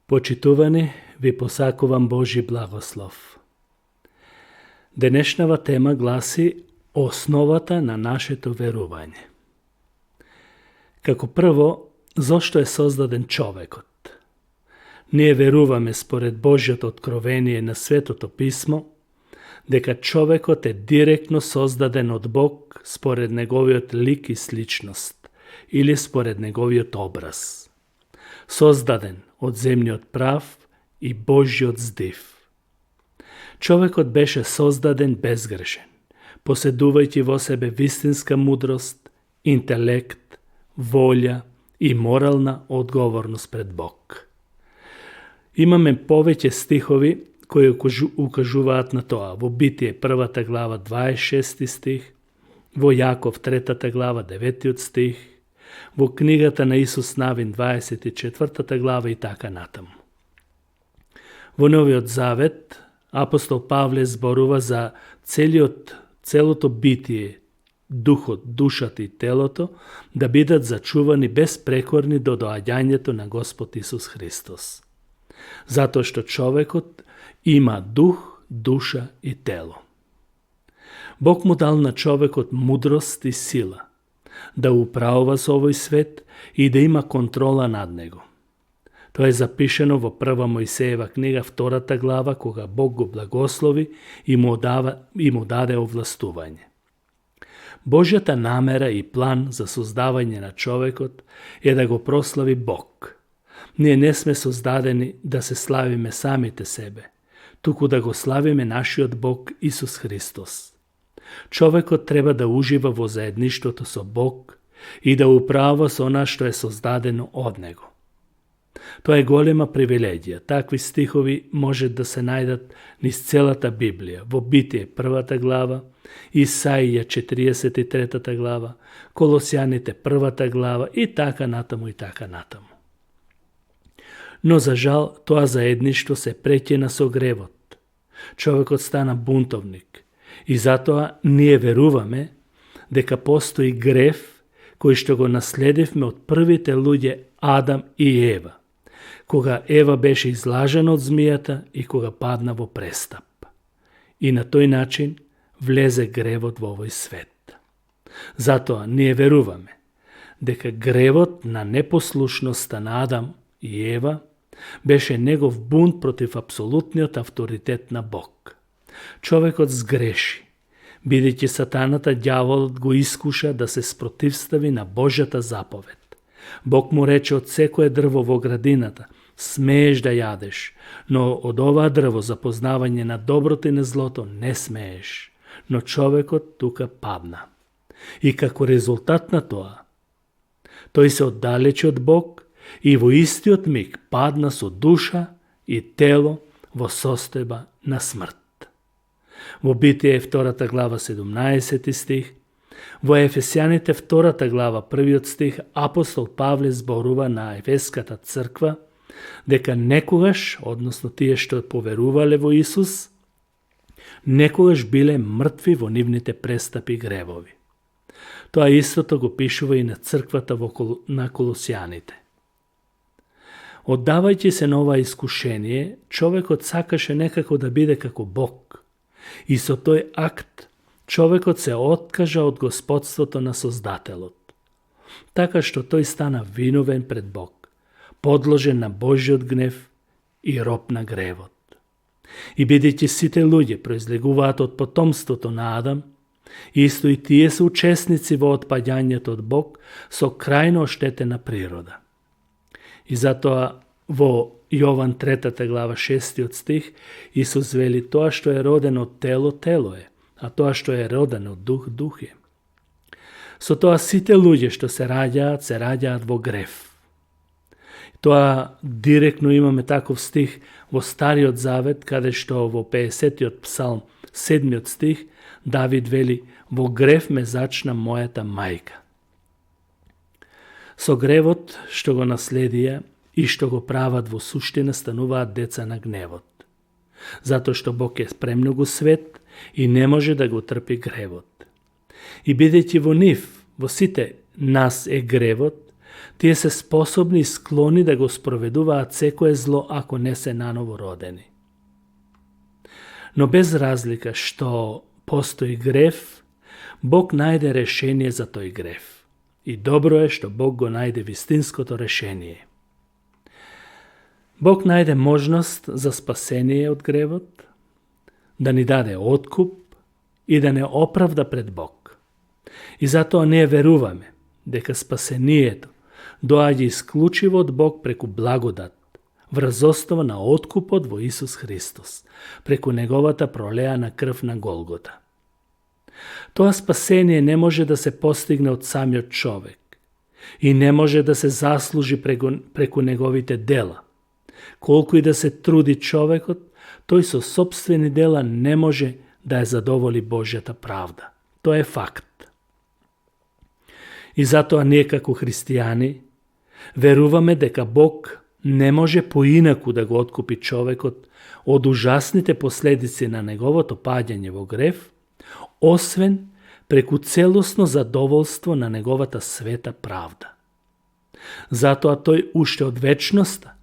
Почитувани, ви посакувам Божи благослов. Денешнава тема гласи основата на нашето верување. Како прво, зошто е создаден човекот? Ние веруваме според Божјото откровение на Светото Писмо, дека човекот е директно создаден од Бог според неговиот лик и сличност, или според неговиот образ. Создаден од земниот прав и Божјиот здив. Човекот беше создаден безгрешен, поседувајќи во себе вистинска мудрост, интелект, волја и морална одговорност пред Бог. Имаме повеќе стихови кои укажуваат на тоа. Во Битие 1 глава 26 стих, во Јаков 3 глава 9 стих, во книгата на Исус Навин 24 глава и така натаму. Во Новиот Завет апостол Павле зборува за целото битие, духот, душата и телото, да бидат зачувани безпрекорни до доаѓањето на Господ Исус Христос. Затоа што човекот има дух, душа и тело. Бог му дал на човекот мудрост и сила, да управува со овој свет и да има контрола над него. Тоа е запишено во 1 Мојсеева книга 2 глава, кога Бог го благослови и му даде овластување. Божјата намера и план за создавање на човекот е да го прослави Бог. Ние не сме создадени да се славиме самите себе, туку да го славиме нашиот Бог Исус Христос. Човекот треба да ужива во заедништвото со Бог и да управува со она што е создадено од Него. Тоа е голема привилегија. Такви стихови може да се најдат низ целата Библија, во Битие 1 глава, Исаија 43 глава, Колосјаните 1 глава и така натаму и така натаму. Но за жал, тоа заедништво се преќина со гревот. Човекот стана бунтовник и затоа ние веруваме дека постои грев кој што го наследивме од првите луѓе Адам и Ева, кога Ева беше излажена од змијата и кога падна во престап. И на тој начин влезе гревот во овој свет. Затоа ние веруваме дека гревот на непослушноста на Адам и Ева беше негов бунт против апсолутниот авторитет на Бог. Човекот сгреши, бидејќи сатаната, ѓаволот, го искуша да се спротивстави на Божјата заповед. Бог му рече од секое дрво во градината, смееш да јадеш, но од оваа дрво за познавање на доброто и на злото не смееш. Но човекот тука падна. И како резултат на тоа, тој се оддалечи од Бог и во истиот миг падна со душа и тело во состојба на смрт. Во Битие 2 глава 17 стих, во Ефесјаните 2 глава 1 стих, апостол Павле зборува на Ефеската црква дека некогаш, односно тие што поверувале во Исус, некогаш биле мртви во нивните престапи и гревови. Тоа истото го пишува и на црквата на Колосјаните. Оддавајќи се на ова искушение, човекот сакаше некако да биде како Бог. И со тој акт, човекот се откажа од господството на Создателот. Така што тој стана виновен пред Бог, подложен на Божјиот гнев и роб на гревот. И бидејќи сите луѓе произлегуваат од потомството на Адам, исто и тие се учесници во отпаѓањето од Бог со крајно оштетена природа. И затоа во Јован 3 глава 6 стих Исус вели: тоа што е родено од тело, тело е, а тоа што е родено од дух, дух е. Со тоа сите луѓе што се раѓаат во грев. Тоа директно имаме таков стих во Стариот Завет, каде што во 50-тиот псалм 7 стих Давид вели: во грев ме зачна мојата мајка. Со гревот што го наследија и што го прават во суштина стануваат деца на гневот. Затоа што Бог е премногу свет и не може да го трпи гревот. И бидејќи во нив, во сите нас е гревот, Тие се способни и склони да го спроведуваат секое зло ако не се наново родени. Но без разлика што постои грев, Бог најде решение за тој грев. И добро е што Бог го најде вистинското решение. Бог најде можност за спасение од гревот, да ни даде откуп и да не оправда пред Бог. И затоа ние веруваме дека спасението доаѓа исклучиво од Бог преку благодат, врз основа на откупот во Исус Христос, преку неговата пролеана крв на Голгота. Тоа спасение не може да се постигне од самиот човек и не може да се заслужи преку неговите дела. Колку и да се труди човекот, тој со сопствени дела не може да ја задоволи Божјата правда. Тоа е факт. И затоа ние како христијани веруваме дека Бог не може поинаку да го откупи човекот од ужасните последици на неговото паѓање во грев, освен преку целосно задоволство на неговата света правда. Затоа тој уште од вечноста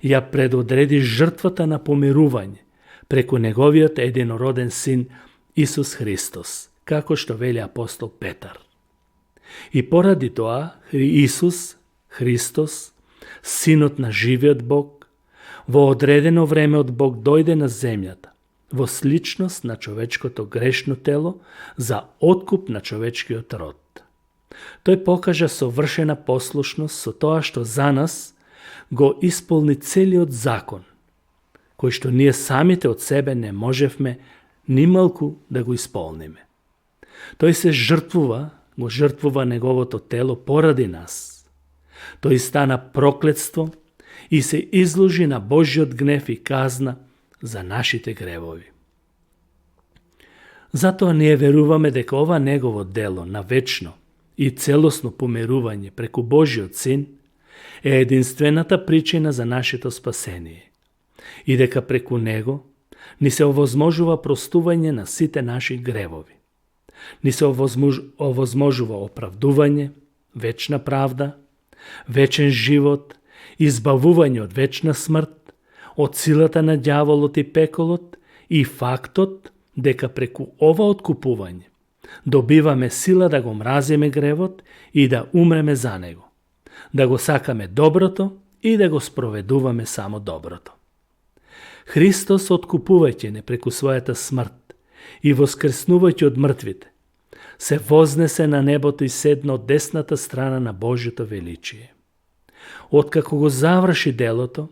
ја предодреди жртвата на помирување преку неговиот единороден син Исус Христос, како што вели апостол Петар. И поради тоа Исус Христос, Синот на живиот Бог, во одредено време од Бог дојде на земјата, во сличност на човечкото грешно тело, за откуп на човечкиот род. Тој покажа совршена послушност со тоа што за нас го исполни целиот закон, кој што ние самите од себе не можевме нималку да го исполниме. Тој се го жртвува неговото тело поради нас. Тој стана проклетство и се изложи на Божјиот гнев и казна за нашите гревови. Затоа ние веруваме дека ова негово дело на вечно и целосно помирување преку Божјиот Син е единствената причина за нашето спасение и дека преку него ни се овозможува простување на сите наши гревови. Ни се овозможува оправдување, вечна правда, вечен живот, избавување од вечна смрт, од силата на ѓаволот и пеколот и фактот дека преку ова откупување добиваме сила да го мразиме гревот и да умреме за него, да го сакаме доброто и да го спроведуваме само доброто. Христос, откупувајќи не преку својата смрт и воскреснувајќи од мртвите, се вознесе на небото и седна од десната страна на Божјото величие. Откако го заврши делото,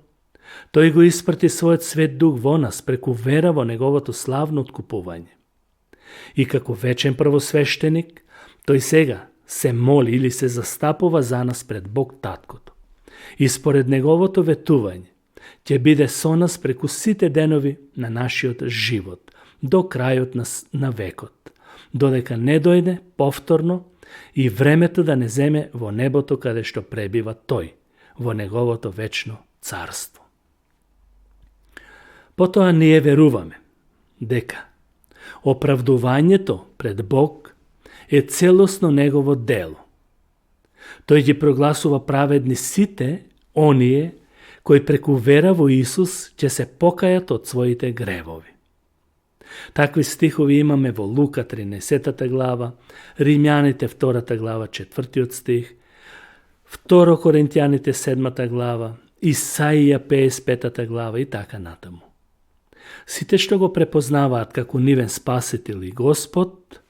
тој го испрати својот свет дух во нас преку вера во неговото славно откупување. И како вечен првосвештеник, тој сега се моли или се застапува за нас пред Бог Таткото. И според неговото ветување, ќе биде со нас преку сите денови на нашиот живот, до крајот на векот, додека не дојде повторно и времето да не земе во небото каде што пребива тој, во неговото вечно царство. Потоа ние веруваме дека оправдувањето пред Бог е целосно негово дело. Тој ги прогласува праведни сите оние кои преку вера во Исус ќе се покајат од своите гревови. Такви стихови имаме во Лука 13 глава, Римјаните 2 глава 4 стих, 2 Коринтијаните 7 глава, Исаија 55 глава и така натаму. Сите што го препознаваат како нивен спасител и Господ,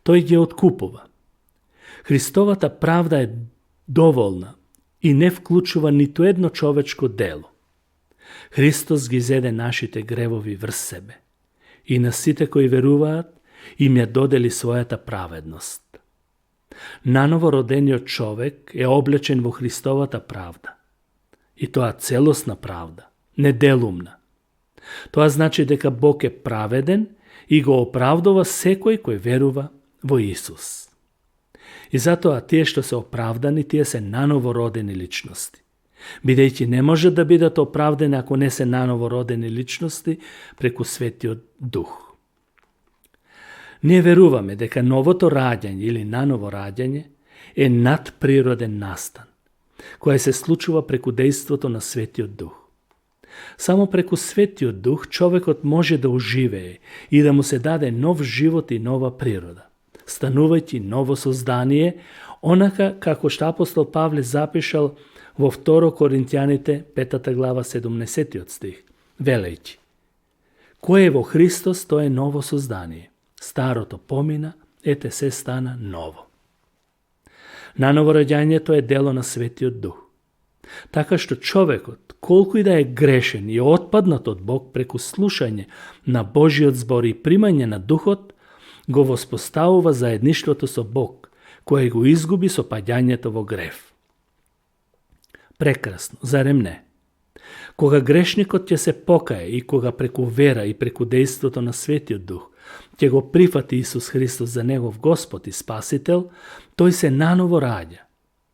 тој ги откупува. Христовата правда е доволна и не вклучува ниту едно човечко дело. Христос ги зеде нашите гревови врз себе и на сите кои веруваат им ја додели својата праведност. Наново родениот човек е облечен во Христовата правда. И тоа целосна правда, неделумна. Тоа значи дека Бог е праведен и го оправдува секој кој верува во Исус. И затоа тие што се оправдани, тие се наново родени личности. Бидејќи не може да бидат оправдани ако не се наново родени личности преку Светиот Дух. Ние веруваме дека новото раѓање или наново раѓање е надприроден настан која се случува преку дејството на Светиот Дух. Само преку Светиот Дух човекот може да оживее и да му се даде нов живот и нова природа, станувајќи ново создание, онака како што апостол Павле запишал во 2 Коринтјаните 5 глава 17 стих, велејќи: Кој е во Христос, тој е ново создание. Старото помина, ете се стана ново. Наново раѓањето е дело на Светиот Дух. Така што човекот, колку и да е грешен и отпаднат од Бог, преку слушање на Божиот збор и примање на Духот, го воспоставува заедништвото со Бог, кое го изгуби со паѓањето во грев. Прекрасно, зарем не? Кога грешникот ќе се покае и кога преку вера и преку дејството на Светиот Дух ќе го прифати Исус Христос за негов Господ и Спасител, тој се наново раѓа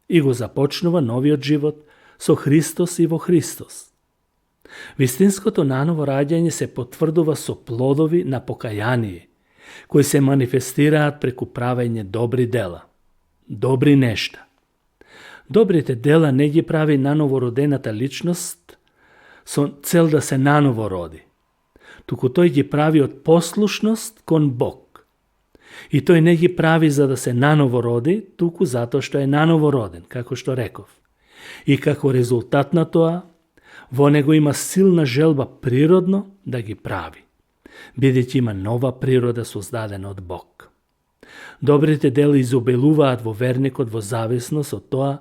и го започнува новиот живот со Христос и во Христос. Вистинското наново раѓање се потврдува со плодови на покаяние, кои се манифестираат преку правење добри дела, добри нешта. Добрите дела не ги прави нановородената личност со цел да се наново роди, туку тој ги прави од послушност кон Бог. И тој не ги прави за да се наново роди, туку затоа што е наново роден, како што реков. И како резултат на тоа, во него има силна желба природно да ги прави, бидејќи има нова природа создадена од Бог. Добрите дела изобилуваат во верникот во зависност од тоа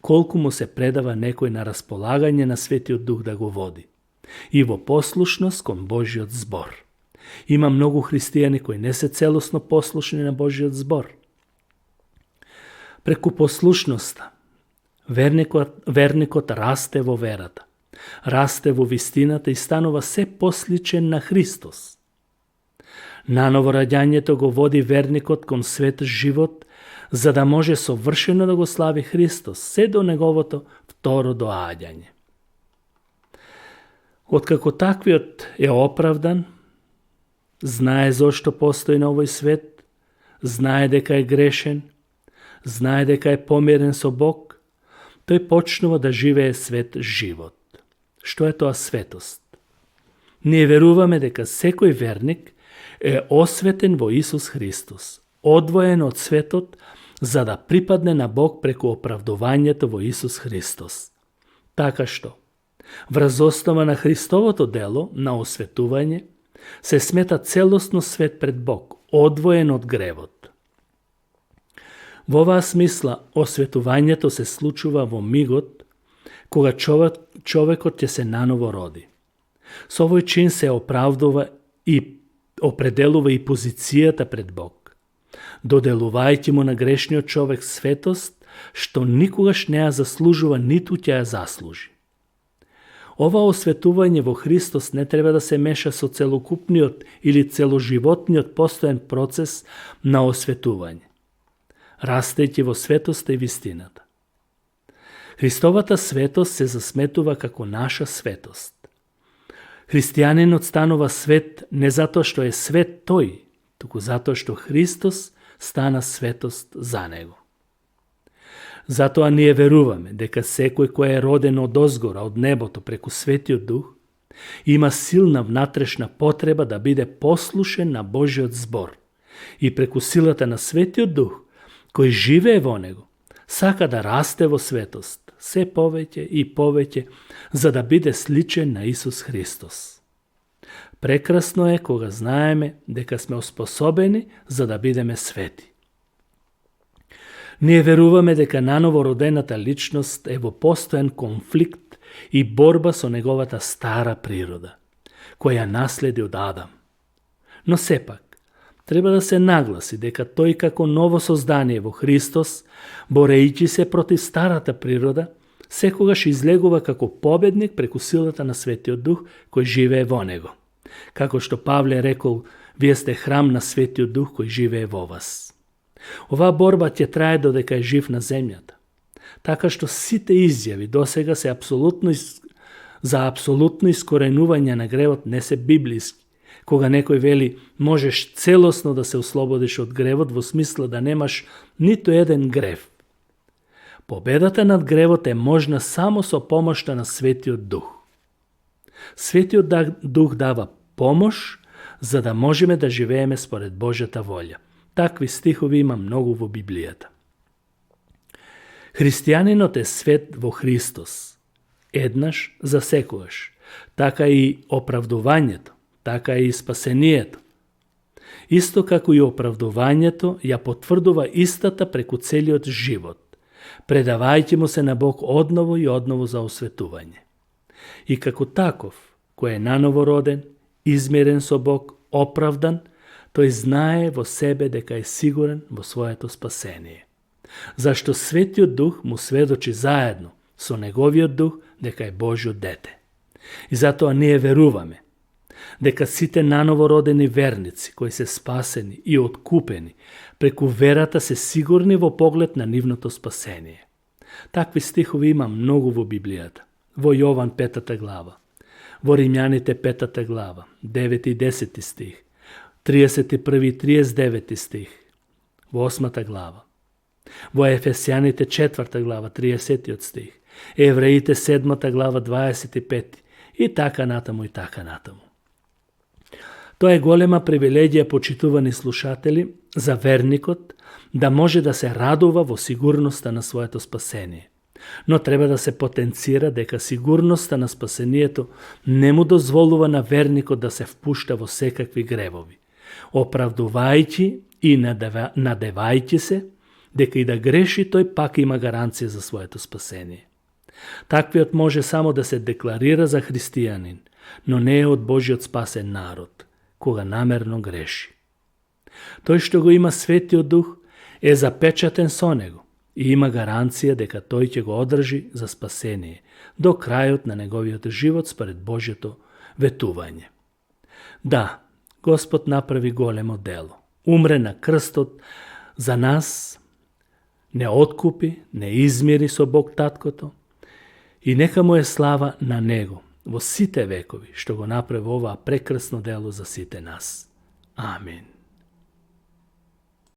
колку му се предава некој на располагање на Светиот Дух да го води и во послушност кон Божиот збор. Има многу христијани кои не се целосно послушни на Божиот збор. Преку послушноста, верникот расте во верата, расте во вистината и станува се посличен на Христос. Наново раѓањето го води верникот кон свет живот, за да може совршено да го слави Христос, се до неговото второ доаѓање. Откако таквиот е оправдан, знае зошто постои на овој свет, знае дека е грешен, знае дека е помирен со Бог, тој почнува да живее свет живот. Што е тоа светост? Ние веруваме дека секој верник е осветен во Исус Христос, одвоен од светот, за да припадне на Бог преку оправдувањето во Исус Христос. Така што, врз основа на Христовото дело на осветување, се смета целосно свет пред Бог, одвоен од гревот. Во оваа смисла, осветувањето се случува во мигот, кога човекот ќе се наново роди. Со овој чин се оправдува и определува и позицијата пред Бог, доделувајќи му на грешниот човек светост, што никогаш не ја заслужува, ниту ќе ја заслужи. Ова осветување во Христос не треба да се меша со целокупниот или целоживотниот постоен процес на осветување, растејќи во светоста и вистината. Христовата светост се засметува како наша светост. Христијанинот станува свет не затоа што е свет тој, туку затоа што Христос стана светост за него. Затоа ние веруваме дека секој кој е роден од озгора, од небото, преку Светиот Дух, има силна внатрешна потреба да биде послушен на Божиот збор и преку силата на Светиот Дух, кој живее во него, сака да расте во светост, се повеќе и повеќе, за да биде сличен на Исус Христос. Прекрасно е кога знаеме дека сме оспособени за да бидеме свети. Ние веруваме дека наново родената личност е во постојан конфликт и борба со неговата стара природа, која наследи од Адам. Но сепак, треба да се нагласи дека тој како ново создание во Христос, борејќи се против старата природа, секогаш излегува како победник преку силата на Светиот Дух кој живее во него. Како што Павле рекол, вие сте храм на Светиот Дух кој живее во вас. Оваа борба ќе трае додека е жив на земјата. Така што сите изјави досега се за апсолутно искоренување на гревот не се библиски. Кога некој вели, можеш целосно да се ослободиш од гревот во смисла да немаш ниту еден грев. Победата над гревот е можна само со помошта на Светиот Дух. Светиот Дух дава помош за да можеме да живееме според Божјата волја. Такви стихови има многу во Библијата. Христијанинот е свет во Христос, еднаш за секогаш. Така и оправдувањето, така и спасението. Исто како и оправдувањето ја потврдува истата преку целиот живот, предавајќи му се на Бог одново и одново за осветување. И како таков, кој е наново роден, измерен со Бог, оправдан, тој знае во себе дека е сигурен во своето спасение. Зашто Светиот Дух му сведочи заедно со Неговиот Дух дека е Божјо дете. И затоа ние веруваме дека сите наново родени верници кои се спасени и откупени преку верата се сигурни во поглед на нивното спасение. Такви стихови има многу во Библијата. Во Јован 5 глава, во Римјаните 5 глава, 9 и 10 стих, 31 и 39 стих, во 8 глава, во Ефесјаните 4 глава, 30 стих, Евреите 7 глава, 25 и така натаму и така натаму. Тоа е голема привилегија, почитувани слушатели, за верникот да може да се радува во сигурноста на своето спасение. Но треба да се потенцира дека сигурноста на спасението не му дозволува на верникот да се впушта во секакви гревови, оправдувајќи и надевајќи се дека и да греши тој пак има гаранција за своето спасение. Таквиот може само да се декларира за христијанин, но не е од Божиот спасен народ, кога намерно греши. Тој што го има Светиот Дух е запечатен со него и има гаранција дека тој ќе го одржи за спасение до крајот на неговиот живот според Божјото ветување. Да, Господ направи големо дело. Умре на крстот за нас, не откупи, не измири со Бог Таткото и нека му е слава на Него во сите векови што го направи оваа прекрасно дело за сите нас. Амин.